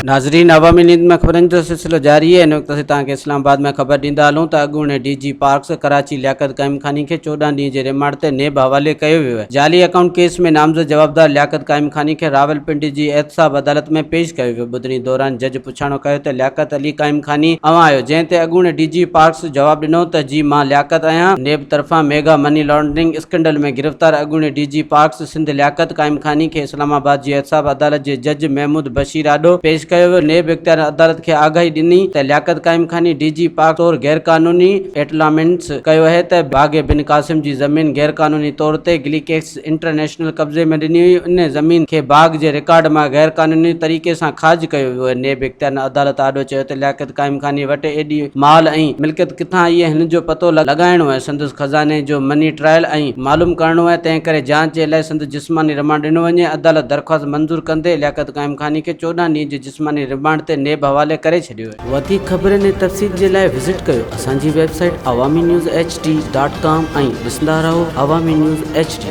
ناظرين عوامي نيوز ۾ خبرن جو سلسلو جاري آهي هن وقت اسين توهان کي اسلام آباد ۾ خبر ڏيندا هلون ته اڳوڻي ڊي جي پارڪس ڪراچي لياقت قائم خاني کي 14 ڏينهن جي ريمانڊ تي نيب حوالي ڪيو ويو آهي جعلي اڪائونٽ ڪيس ۾ نامزد جوابدار لياقت قائم خاني کي راولپنڊي جي احتساب عدالت ۾ پيش ڪيو ويو ٻڌڻي دوران جج پڇاڻو ڪيو ته لياقت علي قائم خاني اوهان آهيو جنهن تي اڳوڻي ڊي جي پارڪس جواب ڏنو ته جي مان لياقت آهيان نيب طرفان ميگا مني لانڊرنگ اسڪينڊل ۾ گرفتار اڳوڻي D G parks Sindh Liaquat Qaimkhani کي اسلام آباد جي احتساب عدالت جي جج محمود بشير آڏو پيش ڪيو ويو. نيب اختيارين عدالت کي آگاهي ڏني ته لياقت قائمخاني ڊي جي پاڪ طور غيرقانوني ايٽلامينٽس ڪيو اهي ته باغ بن قاسم جي زمين غيرقانوني طور تي گليڪيڪس انٽرنيشنل قبضي ۾ ڏني هئي ان زمين کي باغ جي رڪارڊ مان غيرقانوني طريقي سان خارج ڪيو ويو اهي. نيب اختيارين عدالت آڏو چيو ته لياقت قائمخاني وٽ ايڏي مال ۽ ملڪيت ڪٿان آئي اهي هن جو پتو لڳائڻو ۽ سندس خزاني جو مني ٽرائل ۽ معلوم ڪرڻو آهي، تنهن ڪري جاچ جي لاء سندس جسماني رمانڊ ڏنو وڃي، عدالت درخواست منظور ڪندي لياقت قائمخاني کي 14 ڏينهن جي جسماني رمانڊ تي نيب حوالي ڪري ڇڏيو آهي. وڌيڪ خبرن ۽ تفصيل جي لاء وزٽ ڪيو اسان جي website Awami news H D dot com ۽ ڏسندا رهو عوامي نيوز ايڇ ڊي.